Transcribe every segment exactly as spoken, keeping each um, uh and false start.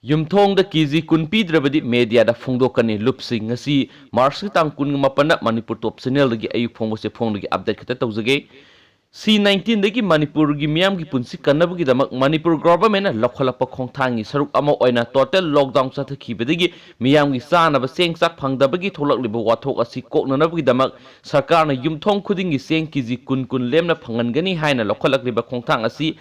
ꯌꯨꯝꯊꯣꯡꯗ ꯀꯦ G ꯀꯨꯟ ꯄꯤꯗ꯭ꯔꯕꯗꯤ ꯃꯦꯗꯤꯌꯥꯗ ꯐꯣꯡꯗꯣꯛꯀꯅꯤ꯫ ꯂꯨꯞꯁꯤꯡ꯫ ꯉꯁꯤ ꯃꯥꯔꯆꯀꯤ ꯇꯥꯡ ꯀꯨꯟꯒ ꯃꯥꯄꯟꯗ ꯃꯅꯤꯄꯨꯔ ꯇꯣꯞ ꯆꯦꯅꯦꯜꯗꯒꯤ ꯑꯌꯨꯛ ꯐꯣꯡꯕꯁꯦ ꯐꯣꯡꯂꯒꯦ, ꯑꯞꯗꯦꯠ ꯈꯛꯇ ꯇꯧꯖꯒꯦ꯫ ꯁꯤ ꯅꯥꯏꯟꯇꯤꯟꯗꯒꯤ ꯃꯅꯤꯄꯨꯔꯒꯤ ꯃꯤꯌꯥꯝꯒꯤ ꯄꯨꯟꯁꯤ ꯀꯟꯅꯕꯒꯤꯗꯃꯛ ꯃꯅꯤꯄꯨꯔ ꯒꯣꯚꯔꯟꯃꯦꯟꯠꯅ ꯂꯧꯈꯠꯂꯛꯄ ꯈꯣꯡꯊꯥꯡꯒꯤ ꯁꯔꯨꯛ ꯑꯃ ꯑꯣꯏꯅ ꯇꯣꯇꯦꯜ ꯂꯣꯛꯗꯥꯎꯟ ꯆꯠꯊꯈꯤꯕꯗꯒꯤ ꯃꯤꯌꯥꯝꯒꯤ ꯆꯥꯅꯕ ꯆꯦꯡ ꯆꯥꯛ ꯐꯪꯗꯕꯒꯤ ꯊꯣꯛꯂꯛꯂꯤꯕ ꯋꯥꯊꯣꯛ ꯑꯁꯤ ꯀꯣꯛꯅꯅꯕꯒꯤꯗꯃꯛ ꯁꯔꯀꯥꯔꯅ ꯌꯨꯝꯊꯣꯡ ꯈꯨꯗꯤꯡꯒꯤ ꯆꯦꯡ ꯀꯦ ꯖꯤ ꯀꯨꯟ ꯀꯨꯟ ꯂꯦꯝꯅ ꯐꯪꯍꯟꯒꯅꯤ ꯍꯥꯏꯅ ꯂꯧꯈꯠꯂꯛꯂꯤꯕ ꯈꯣꯡꯊꯥꯡ ꯑꯁꯤ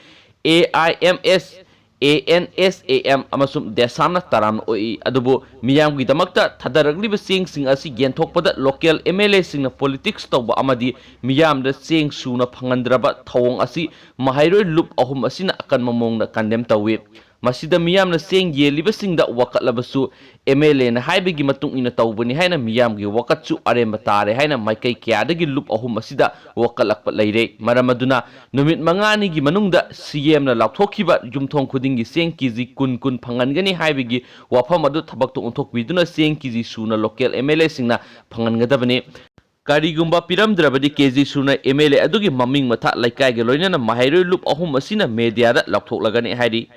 A I M S, A N S A M ꯑꯃꯁꯨꯡ ꯗꯦꯁꯥꯝꯅ ꯇꯔꯥꯝꯅ ꯑꯣꯛꯏ꯫ ꯑꯗꯨꯕꯨ ꯃꯤꯌꯥꯝꯒꯤꯗꯃꯛꯇ ꯊꯥꯗꯔꯛꯂꯤꯕ ꯆꯦꯡꯁꯤꯡ ꯑꯁꯤ ꯌꯦꯟꯊꯣꯛꯄꯗ ꯂꯣꯀꯦꯜ ꯑꯦꯝ ꯑꯦꯜ ꯑꯦꯁꯤꯡꯅ ꯄꯣꯂꯤꯇꯤꯛꯁ ꯇꯧꯕ ꯑꯃꯗꯤ ꯃꯤꯌꯥꯝꯗ ꯆꯦꯡ ꯁꯨꯅ ꯐꯪꯍꯟꯗ꯭ꯔꯕ ꯊꯧꯑꯣꯡ ꯑꯁꯤ ꯃꯍꯩꯔꯣꯏ ꯂꯨꯞ ꯑꯍꯨꯝ ꯑꯁꯤꯅ ꯑꯀꯟꯕ ꯃꯑꯣꯡꯗ ꯀꯟꯗꯦꯝ ꯇꯧꯏ꯫ ꯃꯁꯤꯗ ꯃꯤꯌꯥꯝꯅ ꯆꯦꯡ ꯌꯦꯜꯂꯤꯕꯁꯤꯡꯗ ꯋꯥꯀꯠꯂꯕꯁꯨ ꯑꯦꯝ ꯑꯦꯜ ꯑꯦꯅ ꯍꯥꯏꯕꯒꯤ ꯃꯇꯨꯡ ꯏꯟꯅ ꯇꯧꯕꯅꯤ ꯍꯥꯏꯅ ꯃꯤꯌꯥꯝꯒꯤ ꯋꯥꯀꯠꯁꯨ ꯑꯔꯦꯝꯕ ꯇꯥꯔꯦ ꯍꯥꯏꯅ ꯃꯥꯏꯀꯩ ꯀꯌꯥꯗꯒꯤ ꯂꯨꯞ ꯑꯍꯨꯝ ꯑꯁꯤꯗ ꯋꯥꯀꯠꯂꯛꯄ ꯂꯩꯔꯦ꯫ ꯃꯔꯝ ꯑꯗꯨꯅ ꯅꯨꯃꯤꯠ ꯃꯉꯥꯅꯤꯒꯤ ꯃꯅꯨꯡꯗ ꯁꯤ ꯑꯦꯝꯅ ꯂꯥꯎꯊꯣꯛꯈꯤꯕ ꯌꯨꯝꯊꯣꯡ ꯈꯨꯗꯤꯡꯒꯤ ꯆꯦꯡ ꯀꯦ ꯖꯤ ꯀꯨꯟ ꯀꯨꯟ ꯐꯪꯍꯟꯒꯅꯤ ꯍꯥꯏꯕꯒꯤ ꯋꯥꯐꯝ ꯑꯗꯨ ꯊꯕꯛꯇ ꯑꯣꯟꯊꯣꯛꯄꯤꯗꯨꯅ ꯆꯦꯡ ꯀꯦ ꯖꯤ ꯁꯨꯅ ꯂꯣꯀꯦꯜ ꯑꯦꯝ ꯑꯦꯜ ꯑꯦꯁꯤꯡꯅ ꯐꯪꯍꯟꯒꯗꯕꯅꯤ꯫ ꯀꯔꯤꯒꯨꯝꯕ ꯄꯤꯔꯝꯗ꯭ꯔꯕꯗꯤ ꯀꯦ ꯖꯤ ꯁꯨꯅ ꯑꯦꯝ ꯑꯦꯜ ꯑꯦ ꯑꯗꯨꯒꯤ ꯃꯃꯤꯡ ꯃꯊꯥ ꯂꯩꯀꯥꯏꯒ ꯂꯣꯏꯅꯅ ꯃꯍꯩꯔꯣꯏ ꯂꯨꯞ ꯑꯍꯨꯝ ꯑꯁꯤꯅ ꯃꯦꯗꯤꯌꯥꯗ ꯂꯥꯎꯊꯣꯛꯂꯒꯅꯤ ꯍꯥꯏꯔꯤ꯫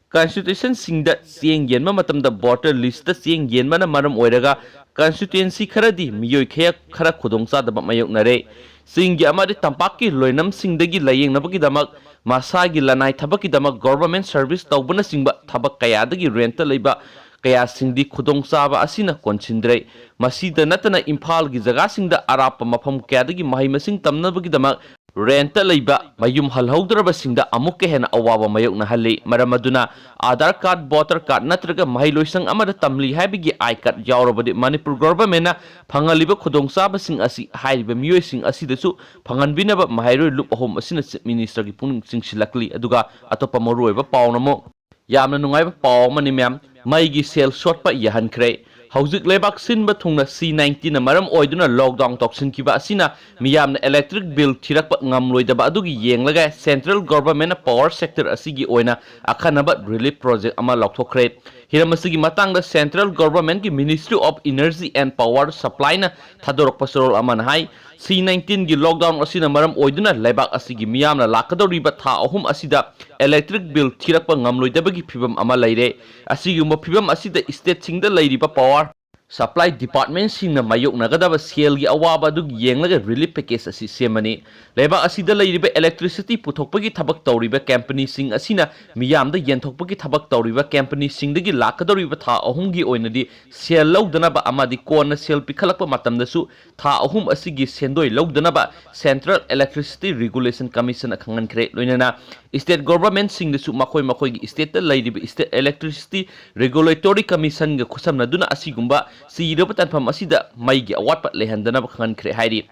ꯀꯟꯁꯇꯤꯇ꯭ꯌꯨꯁꯟꯁꯤꯡꯗ ꯆꯦꯡ ꯌꯦꯟꯕ ꯃꯇꯝꯗ ꯚꯣꯇꯔ ꯂꯤꯁꯇ ꯆꯦꯡ ꯌꯦꯟꯕꯅ ꯃꯔꯝ ꯑꯣꯏꯔꯒ ꯀꯟꯁꯇꯤꯇ꯭ꯌꯨꯑꯦꯟꯁꯤ ꯈꯔꯗꯤ ꯃꯤꯑꯣꯏ ꯈꯌ-, ꯈꯔ ꯈꯨꯗꯣꯡꯆꯥꯗꯕ ꯃꯥꯌꯣꯛꯅꯔꯦ꯫ ꯆꯤꯡꯒꯤ ꯑꯃꯗꯤ ꯇꯝꯄꯥꯛꯀꯤ ꯂꯣꯏꯅꯝꯁꯤꯡꯗꯒꯤ ꯂꯥꯌꯦꯡꯅꯕꯒꯤꯗꯃꯛ, ꯃꯁꯥꯒꯤ ꯂꯅꯥꯏ ꯊꯕꯛꯀꯤꯗꯃꯛ, ꯒꯣꯚꯔꯟꯃꯦꯟꯠ ꯁꯔꯚꯤꯁ ꯇꯧꯕꯅꯆꯤꯡꯕ ꯊꯕꯛ ꯀꯌꯥꯗꯒꯤ ꯔꯦꯟꯠꯇ ꯂꯩꯕ ꯀꯌꯥꯁꯤꯡꯗꯤ ꯈꯨꯗꯣꯡꯆꯥꯕ ꯑꯁꯤꯅ ꯀꯣꯟꯁꯤꯟꯗ꯭ꯔꯦ꯫ ꯃꯁꯤꯗ ꯅꯠꯇꯅ ꯏꯝꯐꯥꯜꯒꯤ ꯖꯒꯥꯁꯤꯡꯗ ꯑꯔꯥꯞꯄ ꯃꯐꯝ ꯀꯌꯥꯗꯒꯤ ꯃꯍꯩ ꯃꯁꯤꯡ ꯇꯝꯅꯕꯒꯤꯗꯃꯛ ꯔꯦꯟꯠꯇ ꯂꯩꯕ, ꯃꯌꯨꯝ ꯍꯜꯍꯧꯗ꯭ꯔꯕꯁꯤꯡꯗ ꯑꯃꯨꯛꯀ ꯍꯦꯟꯅ ꯑꯋꯥꯕ ꯃꯥꯌꯣꯛꯅꯍꯜꯂꯤ꯫ ꯃꯔꯝ ꯑꯗꯨꯅ ꯑꯥꯙꯥꯔ ꯀꯥꯔꯗ, ꯚꯣꯇꯔ ꯀꯥꯔꯗ ꯅꯠꯇ꯭ꯔꯒ ꯃꯍꯩꯂꯣꯏꯁꯪ ꯑꯃꯗ ꯇꯝꯂꯤ ꯍꯥꯏꯕꯒꯤ ꯑꯥꯏ ꯀꯥꯔꯗ ꯌꯥꯎꯔꯕꯗꯤ ꯃꯅꯤꯄꯨꯔ ꯒꯣꯚꯔꯟꯃꯦꯟꯠꯅ ꯐꯪꯍꯜꯂꯤꯕ ꯈꯨꯗꯣꯡꯆꯥꯕꯁꯤꯡ ꯑꯁꯤ ꯍꯥꯏꯔꯤꯕ ꯃꯤꯑꯣꯏꯁꯤꯡ ꯑꯁꯤꯗꯁꯨ ꯐꯪꯍꯟꯕꯤꯅꯕ ꯃꯍꯩꯔꯣꯏ ꯂꯨꯞ ꯑꯍꯨꯝ ꯑꯁꯤꯅ ꯆꯤꯐ ꯃꯤꯅꯤꯁꯇꯔꯒꯤ ꯄꯨꯛꯅꯤꯡ ꯆꯤꯡꯁꯤꯜꯂꯛꯂꯤ꯫ ꯑꯗꯨꯒ ꯑꯇꯣꯞꯄ ꯃꯔꯨꯑꯣꯏꯕ ꯄꯥꯎ ꯑꯃ, ꯌꯥꯝꯅ ꯅꯨꯡꯉꯥꯏꯕ ꯄꯥꯎ ꯑꯃꯅꯤ, ꯃꯌꯥꯝ꯫ ꯃꯩꯒꯤ ꯁꯦꯜ ꯁꯣꯠꯄ ꯌꯥꯍꯟꯈ꯭ꯔꯦ꯫ ꯍꯧꯖꯤꯛ ꯂꯩꯕꯥꯛ ꯁꯤꯟꯕ ꯊꯨꯡꯅ ꯁꯤ ꯅꯥꯏꯟꯇꯤꯟꯅ ꯃꯔꯝ ꯑꯣꯏꯗꯨꯅ ꯂꯣꯛꯗꯥꯎꯟ ꯇꯧꯁꯤꯟꯈꯤꯕ ꯑꯁꯤꯅ ꯃꯤꯌꯥꯝꯅ ꯏꯂꯦꯛꯇ꯭ꯔꯤꯛ ꯕꯤꯜ ꯊꯤꯔꯛꯄ ꯉꯝꯂꯣꯏꯗꯕ ꯑꯗꯨꯒꯤ ꯌꯦꯡꯂꯒ ꯁꯦꯟꯇ꯭ꯔꯦꯜ ꯒꯣꯚꯔꯟꯃꯦꯟꯠꯅ ꯄꯥꯋꯔ ꯁꯦꯛꯇꯔ ꯑꯁꯤꯒꯤ ꯑꯣꯏꯅ ꯑꯈꯟꯅꯕ ꯔꯤꯂꯤꯐ ꯄ꯭ꯔꯣꯖꯦꯛ ꯑꯃ ꯂꯥꯎꯊꯣꯛꯈ꯭ꯔꯦ꯫ ꯍꯤꯔꯝ ꯑꯁꯤꯒꯤ ꯃꯇꯥꯡꯗ Central Government ꯀꯤ Ministry of Energy and Power Supply ꯅ ꯊꯥꯗꯣꯔꯛꯄ ꯆꯦꯔꯣꯜ ꯑꯃꯅ ꯍꯥꯏ, C nineteen ꯒꯤ lockdown ꯑꯁꯤꯅ ꯃꯔꯝ ꯑꯣꯏꯗꯨꯅ ꯂꯩꯕꯥꯛ ꯑꯁꯤꯒꯤ ꯃꯤꯌꯥꯝꯅ ꯂꯥꯛꯀꯗꯧꯔꯤꯕ ꯊꯥ ꯑꯍꯨꯝ ꯑꯁꯤꯗ electric bill ꯊꯤꯔꯛꯄ ꯉꯝꯂꯣꯏꯗꯕꯒꯤ ꯐꯤꯕꯝ ꯑꯃ ꯂꯩꯔꯦ꯫ ꯑꯁꯤꯒꯨꯝꯕ ꯐꯤꯕꯝ ꯑꯁꯤꯗ state ꯁꯤꯡꯗ ꯂꯩꯔꯤꯕ power supply department ꯁꯤꯡꯅ ꯃꯥꯌꯣꯛꯅꯒꯗꯕ ꯁꯦꯜꯒꯤ ꯑꯋꯥꯕ ꯑꯗꯨ ꯌꯦꯡꯂꯒ relief package ꯑꯁꯤ ꯁꯦꯝꯕꯅꯤ꯫ ꯂꯩꯕꯥꯛ ꯑꯁꯤꯗ ꯂꯩꯔꯤꯕ electricity ꯄꯨꯊꯣꯛꯄꯒꯤ ꯊꯕꯛ ꯇꯧꯔꯤꯕ company ꯁꯤꯡ ꯑꯁꯤꯅ ꯃꯤꯌꯥꯝꯗ ꯌꯦꯟꯊꯣꯛꯄꯒꯤ ꯊꯕꯛ ꯇꯧꯔꯤꯕ company ꯁꯤꯡꯗꯒꯤ ꯂꯥꯛꯀꯗꯧꯔꯤꯕ ꯊꯥ ꯑꯍꯨꯝꯒꯤ ꯑꯣꯏꯅꯗꯤ ꯁꯦꯜ ꯂꯧꯗꯅꯕ ꯑꯃꯗꯤ ꯀꯣꯟꯅ ꯁꯦꯜ ꯄꯤꯈꯠꯂꯛꯄ ꯃꯇꯝꯗꯁꯨ ꯊꯥ ꯑꯍꯨꯝ ꯑꯁꯤꯒꯤ ꯁꯦꯟꯗꯣꯏ ꯂꯧꯗꯅꯕ Central Electricity Regulation Commission ꯅ ꯈꯪꯍꯟꯈ꯭ꯔꯦ꯫ ꯂꯣꯏꯅꯅ state government ꯁꯤꯡꯗꯁꯨ ꯃꯈꯣꯏ ꯃꯈꯣꯏꯒꯤ state ꯇ ꯂꯩꯔꯤꯕ State Electricity Regulatory Commission ꯒ ꯈꯨꯠꯁꯝꯅꯗꯨꯅ ꯑꯁꯤꯒꯨꯝꯕ ꯆꯤꯔꯕ ꯇꯥꯟꯐꯝ ꯑꯁꯤꯗ ꯃꯩꯒꯤ ꯑꯋꯥꯠꯄ ꯂꯩꯍꯟꯗꯅꯕ ꯈꯪꯍꯟꯈ꯭ꯔꯦ ꯍꯥꯏꯔꯤ꯫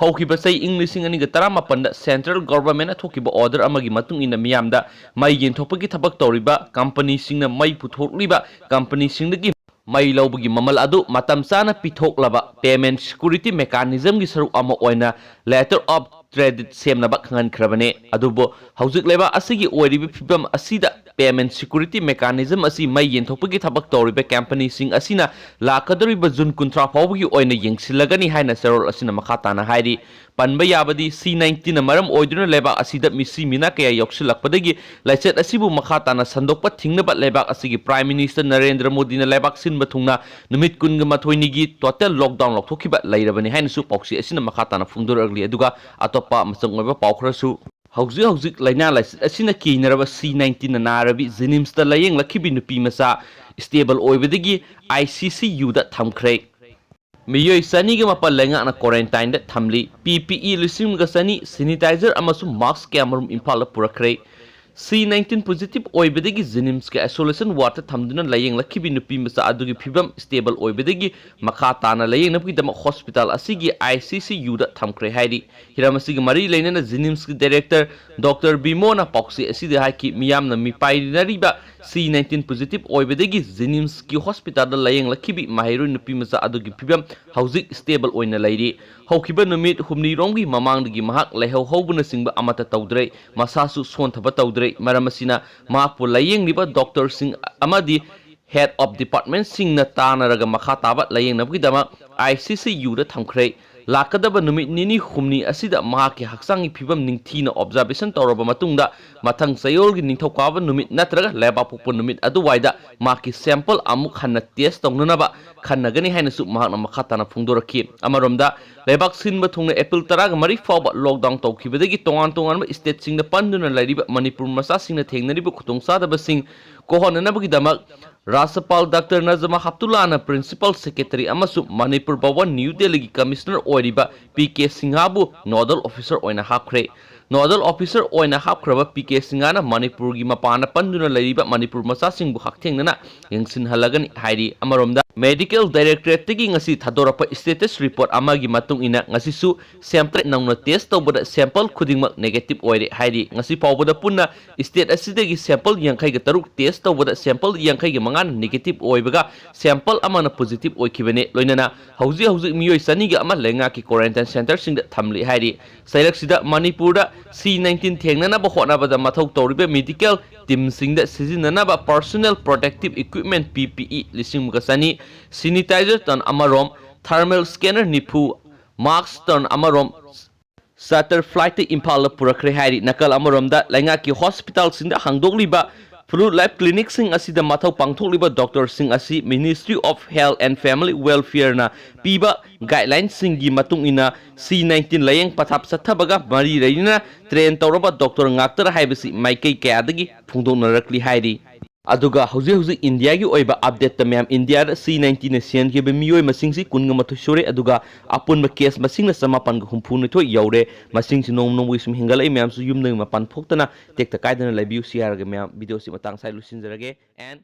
ꯍꯧꯈꯤꯕ ꯆꯍꯤ ꯏꯪ ꯂꯤꯁꯤꯡ ꯑꯅꯤꯒ ꯇꯔꯥꯃꯥꯄꯟꯗ Central Government ꯅ ꯊꯣꯛꯈꯤꯕ order ꯑꯃꯒꯤ ꯃꯇꯨꯡ ꯏꯟꯅ ꯃꯤꯌꯥꯝꯗ ꯃꯩ ꯌꯦꯟꯊꯣꯛꯄꯒꯤ ꯊꯕꯛ ꯇꯧꯔꯤꯕ company ꯁꯤꯡꯅ ꯃꯩ ꯄꯨꯊꯣꯛꯂꯤꯕ company ꯁꯤꯡꯗꯒꯤ ꯃꯩ ꯂꯧꯕꯒꯤ ꯃꯃꯜ ꯑꯗꯨ ꯃꯇꯝ ꯆꯥꯅ ꯄꯤꯊꯣꯛꯂꯕ payment security mechanism ꯒꯤ ꯁꯔꯨꯛ ꯑꯃ ꯑꯣꯏꯅ letter of credit ꯁꯦꯝꯅꯕ ꯈꯪꯍꯟꯈ꯭ꯔꯕꯅꯤ꯫ ꯑꯗꯨꯕꯨ ꯍꯧꯖꯤꯛ ꯂꯩꯕꯥꯛ ꯑꯁꯤꯒꯤ ꯑꯣꯏꯔꯤꯕ ꯐꯤꯕꯝ ꯑꯁꯤꯗ payment security mechanism ꯑꯁꯤ ꯃꯩ ꯌꯦꯟꯊꯣꯛꯄꯒꯤ ꯊꯕꯛ ꯇꯧꯔꯤꯕ company ꯁꯤꯡ ꯑꯁꯤꯅ ꯂꯥꯛꯀꯗꯧꯔꯤꯕ June ꯀꯨꯟꯊ꯭ꯔꯥ ꯐꯥꯎꯕꯒꯤ ꯑꯣꯏꯅ ꯌꯦꯡꯁꯤꯜꯂꯒꯅꯤ ꯍꯥꯏꯅ ꯆꯦꯔꯣꯜ ꯑꯁꯤꯅ ꯃꯈꯥ ꯇꯥꯅ ꯍꯥꯏꯔꯤ꯫ ꯄꯟꯕ ꯌꯥꯕꯗꯤ, C nineteen ꯅ ꯃꯔꯝ ꯑꯣꯏꯗꯨꯅ ꯂꯩꯕꯥꯛ ꯑꯁꯤꯗ ꯃꯤꯁꯤ ꯃꯤꯅꯥ ꯀꯌꯥ ꯌꯥꯎꯁꯤꯜꯂꯛꯄꯗꯒꯤ ꯂꯥꯏꯆꯠ ꯑꯁꯤꯕꯨ ꯃꯈꯥ ꯇꯥꯅ ꯁꯟꯗꯣꯛꯄ ꯊꯤꯡꯅꯕ ꯂꯩꯕꯥꯛ ꯑꯁꯤꯒꯤ Prime Minister ꯅꯔꯦꯟꯗ꯭ꯔ ꯃꯣꯗꯤꯅ ꯂꯩꯕꯥꯛ ꯁꯤꯟꯕ ꯊꯨꯡꯅ ꯅꯨꯃꯤꯠ ꯀꯨꯟꯒ ꯃꯥꯊꯣꯏꯅꯤꯒꯤ total lockdown ꯂꯧꯊꯣꯛꯈꯤꯕ ꯂꯩꯔꯕꯅꯤ ꯍꯥꯏꯅꯁꯨ ꯄꯥꯎꯆꯦ ꯑꯁꯤꯅ ꯃꯈꯥ ꯇꯥꯅ ꯐꯣꯡꯗꯣꯔꯛꯂꯤ꯫ ꯑꯗꯨꯒ ꯑꯇꯣꯞꯄ ꯃꯆꯪ ꯑꯣꯏꯕ ꯄꯥꯎ ꯈꯔꯁꯨ, ꯍꯧꯖꯤꯛ ꯍꯧꯖꯤꯛ ꯂꯥꯏꯅꯥ ꯂꯥꯏꯆꯠ ꯑꯁꯤꯅ ꯀꯤꯅꯔꯕ C nineteen ꯅ ꯅꯥꯔꯕꯤ JNIMS ꯇ ꯂꯥꯌꯦꯡꯂꯛꯈꯤꯕꯤ ꯅꯨꯄꯤ ꯃꯆꯥ stable ꯑꯣꯏꯕꯗꯒꯤ I C C U ꯗ ꯊꯝꯈ꯭ꯔꯦ꯫ ꯃꯤꯑꯣꯏ ꯆꯅꯤꯒ ꯃꯥꯄꯟ ꯂꯩꯉꯥꯛꯅ quarantine ꯗ ꯊꯝꯂꯤ꯫ P P E ꯂꯤꯁꯤꯡ ꯑꯃꯒ ꯆꯅꯤ, sanitizer ꯑꯃꯁꯨꯡ mask ꯀꯌꯥꯃꯔꯨꯝ ꯏꯝꯐꯥꯜꯗ ꯄꯨꯔꯛꯈ꯭ꯔꯦ꯫ C nineteen positive ꯑꯣꯏꯕꯗꯒꯤ JNIMS ꯀꯤ isolation ward ꯇ ꯊꯝꯗꯨꯅ ꯂꯥꯌꯦꯡꯂꯛꯈꯤꯕꯤ ꯅꯨꯄꯤ ꯃꯆꯥ ꯑꯗꯨꯒꯤ ꯐꯤꯕꯝ stable ꯑꯣꯏꯕꯗꯒꯤ ꯃꯈꯥ ꯇꯥꯅ ꯂꯥꯌꯦꯡꯅꯕꯒꯤꯗꯃꯛ hospital ꯑꯁꯤꯒꯤ I C C U ꯗ ꯊꯝꯈ꯭ꯔꯦ ꯍꯥꯏꯔꯤ꯫ ꯍꯤꯔꯝ ꯑꯁꯤꯒꯤ ꯃꯔꯤ ꯂꯩꯅꯅ JNIMS ꯀꯤ director Doctor ꯕꯤꯃꯣꯅ ꯄꯥꯎꯆꯦ ꯑꯁꯤꯗ ꯍꯥꯏꯈꯤ, ꯃꯤꯌꯥꯝꯅ ꯃꯤꯄꯥꯏꯅꯔꯤꯕ C nineteen positive ꯑꯣꯏꯕꯗꯒꯤ JNIMS ꯀꯤ hospital ꯗ ꯂꯥꯌꯦꯡꯂꯛꯈꯤꯕꯤ ꯃꯍꯩꯔꯣꯏ ꯅꯨꯄꯤ ꯃꯆꯥ ꯑꯗꯨꯒꯤ ꯐꯤꯕꯝ ꯍꯧꯖꯤꯛ stable ꯑꯣꯏꯅ ꯂꯩꯔꯤ꯫ ꯍꯧꯈꯤꯕ ꯅꯨꯃꯤꯠ ꯍꯨꯝꯅꯤꯔꯣꯝꯒꯤ ꯃꯃꯥꯡꯗꯒꯤ ꯃꯍꯥꯛ ꯂꯥꯏꯍꯧ ꯍꯧꯕꯅꯆꯤꯡꯕ ꯑꯃꯠꯇ ꯇꯧꯗ꯭ꯔꯦ, ꯃꯁꯥꯁꯨ ꯁꯣꯟꯊꯕ ꯇꯧꯗ꯭ꯔꯦ꯫ ꯃꯔꯝ ꯑꯁꯤꯅ ꯃꯍꯥꯛꯄꯨ ꯂꯥꯌꯦꯡꯂꯤꯕ doctor ꯁꯤꯡ ꯑꯃꯗꯤ head of departmentꯁꯤꯡꯅ ꯇꯥꯟꯅꯔꯒ ꯃꯈꯥ ꯇꯥꯕ ꯂꯥꯌꯦꯡꯅꯕꯒꯤꯗꯃꯛ ICCUꯗ ꯊꯝꯈ꯭ꯔꯦ꯫ ꯂꯥꯛꯀꯗꯕ ꯅꯨꯃꯤꯠ ꯅꯤꯅꯤ ꯍꯨꯝꯅꯤ ꯑꯁꯤꯗ ꯃꯍꯥꯛꯀꯤ ꯍꯛꯆꯥꯡꯒꯤ ꯐꯤꯕꯝ ꯅꯤꯡꯊꯤꯅ observation ꯇꯧꯔꯕ ꯃꯇꯨꯡꯗ, ꯃꯊꯪ ꯆꯌꯣꯜꯒꯤ ꯅꯤꯡꯊꯧꯀꯥꯕ ꯅꯨꯃꯤꯠ ꯅꯠꯇ꯭ꯔꯒ ꯂꯩꯕꯥꯛꯄꯣꯛꯄ ꯅꯨꯃꯤꯠ ꯑꯗꯨꯋꯥꯏꯗ ꯃꯍꯥꯛꯀꯤ sample ꯑꯃꯨꯛ ꯍꯟꯅ test ꯇꯧꯅꯅꯕ ꯈꯟꯅꯒꯅꯤ ꯍꯥꯏꯅꯁꯨ ꯃꯍꯥꯛꯅ ꯃꯈꯥ ꯇꯥꯅ ꯐꯣꯡꯗꯣꯔꯛꯈꯤ꯫ ꯑꯃꯔꯣꯝꯗ, ꯂꯩꯕꯥꯛ ꯁꯤꯟꯕ ꯊꯨꯡꯅ April ꯇꯔꯥꯒ ꯃꯔꯤ ꯐꯥꯎꯕ lockdown ꯇꯧꯈꯤꯕꯗꯒꯤ ꯇꯣꯉꯥꯟ ꯇꯣꯉꯥꯟꯕ stateꯁꯤꯡꯗ ꯄꯟꯗꯨꯅ ꯂꯩꯔꯤꯕ ꯃꯅꯤꯄꯨꯔ ꯃꯆꯥꯁꯤꯡꯅ ꯊꯦꯡꯅꯔꯤꯕ ꯈꯨꯗꯣꯡꯆꯥꯗꯕꯁꯤꯡ ꯀꯣꯛꯍꯟꯅꯅꯕꯒꯤꯗꯃꯛ ꯔꯥꯖ꯭ꯌꯄꯥꯜ ꯗꯥꯛꯇꯔ ꯅꯖꯃꯥ ꯍꯞꯇꯨꯜꯂꯥꯅ principal secretary ꯑꯃꯁꯨꯡ ꯃꯅꯤꯄꯨꯔ ꯚꯋꯟ ꯅ꯭ꯌꯨ ꯗꯦꯜꯂꯤꯒꯤ commissioner ꯑꯣꯏꯔꯤꯕ ꯄꯤ ꯀꯦ ꯁꯤꯡꯍꯕꯨ nodal officer ꯑꯣꯏꯅ ꯍꯥꯞꯈ꯭ꯔꯦ꯫ Nodal officer ꯑꯣꯏꯅ ꯍꯥꯞꯈ꯭ꯔꯕ ꯄꯤ ꯀꯦ ꯁꯤꯡꯍꯅ ꯃꯅꯤꯄꯨꯔꯒꯤ ꯃꯄꯥꯟꯗ ꯄꯟꯗꯨꯅ ꯂꯩꯔꯤꯕ ꯃꯅꯤꯄꯨꯔ ꯃꯆꯥꯁꯤꯡꯕꯨ ꯍꯛꯊꯦꯡꯅꯅ ꯌꯦꯡꯁꯤꯟꯍꯜꯂꯒꯅꯤ ꯍꯥꯏꯔꯤ꯫ ꯑꯃꯔꯣꯝꯗ, medical directorateꯇꯒꯤ ꯉꯁꯤ ꯊꯥꯗꯣꯔꯛꯄ status report ꯑꯃꯒꯤ ꯃꯇꯨꯡ ꯏꯟꯅ, ꯉꯁꯤꯁꯨ sample ꯅꯧꯅ test ꯇꯧꯕꯗ sample ꯈꯨꯗꯤꯡꯃꯛ negative ꯑꯣꯏꯔꯦ ꯍꯥꯏꯔꯤ꯫ ꯉꯁꯤ ꯐꯥꯎꯕꯗ ꯄꯨꯟꯅ state ꯑꯁꯤꯗꯒꯤ sample ꯌꯥꯡꯈꯩꯒ ꯇꯔꯨꯛ test ꯇꯧꯕꯗ sample ꯌꯥꯡꯈꯩꯒ ꯃꯉꯥꯅ negative ꯑꯣꯏꯕꯒ sample ꯑꯃꯅ positive ꯑꯣꯏꯈꯤꯕꯅꯤ꯫ ꯂꯣꯏꯅꯅ ꯍꯧꯖꯤꯛ ꯍꯧꯖꯤꯛ ꯃꯤꯑꯣꯏ ꯆꯅꯤꯒ ꯑꯃ ꯂꯩꯉꯥꯛꯀꯤ quarantine centreꯁꯤꯡꯗ ꯊꯝꯂꯤ ꯍꯥꯏꯔꯤ꯫ ꯆꯩꯔꯛꯁꯤꯗ ꯃꯅꯤꯄꯨꯔꯗ C nineteen ꯊꯦꯡꯅꯅꯕ ꯍꯣꯠꯅꯕꯗ ꯃꯊꯧ ꯇꯧꯔꯤꯕ medical teamꯁꯤꯡꯗ ꯁꯤꯖꯤꯟꯅꯅꯕ personal protective equipment, P P E, ꯂꯤꯁꯤꯡ ꯑꯃꯒ ꯆꯅꯤ, sanitizer ton ꯑꯃꯔꯣꯝ, thermal scanner ꯅꯤꯐꯨ, mask ton ꯑꯃꯔꯣꯝ charter flightꯇ ꯏꯝꯐꯥꯜꯗ ꯄꯨꯔꯛꯈ꯭ꯔꯦ ꯍꯥꯏꯔꯤ꯫ ꯅꯥꯀꯜ ꯑꯃꯔꯣꯝꯗ, ꯂꯩꯉꯥꯛꯀꯤ hospitalꯁꯤꯡꯗ ꯍꯥꯡꯗꯣꯛꯂꯤꯕ flu life clinicꯁꯤꯡ ꯑꯁꯤꯗ ꯃꯊꯧ ꯄꯥꯡꯊꯣꯛꯂꯤꯕ doctorꯁꯤꯡ ꯑꯁꯤ Ministry of Health and Family Welfareꯅ ꯄꯤꯕ guidelinesꯁꯤꯡꯒꯤ ꯃꯇꯨꯡ ꯏꯟꯅ C nineteen ꯂꯥꯌꯦꯡ ꯄꯊꯥꯞ ꯆꯠꯊꯕꯒ ꯃꯔꯤ ꯂꯩꯅꯅ train ꯇꯧꯔꯕ doctor ꯉꯥꯛꯇꯔ ꯍꯥꯏꯕꯁꯤ ꯃꯥꯏꯀꯩ ꯀꯌꯥꯗꯒꯤ ꯐꯣꯡꯗꯣꯛꯅꯔꯛꯂꯤ ꯍꯥꯏꯔꯤ꯫ ꯑꯗꯨꯒ ꯍꯧꯖꯤꯛ ꯍꯧꯖꯤꯛ ꯏꯟꯗꯤꯌꯥꯒꯤ ꯑꯣꯏꯕ updateꯇ ꯃꯌꯥꯝ, ꯏꯟꯗꯤꯌꯥꯗ C nineteenꯅ ꯁꯤꯍꯟꯈꯤꯕ ꯃꯤꯑꯣꯏ ꯃꯁꯤꯡꯁꯤ ꯀꯨꯟꯒ ꯃꯥꯊꯣꯏ ꯁꯨꯔꯦ, ꯑꯗꯨꯒ ꯑꯄꯨꯟꯕ case ꯃꯁꯤꯡꯅ ꯆꯃꯥꯄꯟꯒ ꯍꯨꯝꯐꯨ ꯅꯤꯊꯣꯏ ꯌꯧꯔꯦ꯫ ꯃꯁꯤꯡꯁꯤ ꯅꯣꯡꯃ ꯅꯣꯡꯃꯒꯤ ꯁꯨꯝ ꯍꯦꯟꯒꯠꯂꯛꯏ꯫ ꯃꯌꯥꯝꯁꯨ ꯌꯨꯝꯗꯒꯤ ꯃꯄꯥꯟ ꯊꯣꯛꯇꯅ ꯇꯦꯛꯇ ꯀꯥꯏꯗꯅ ꯂꯩꯕꯤꯌꯨ꯫ ꯁꯤ ꯍꯥꯏꯔꯒ ꯃꯌꯥꯝ, videoꯁꯤ ꯃꯇꯥꯡ ꯑꯁꯤꯗ ꯂꯣꯏꯁꯤꯟꯖꯔꯒꯦ꯫ And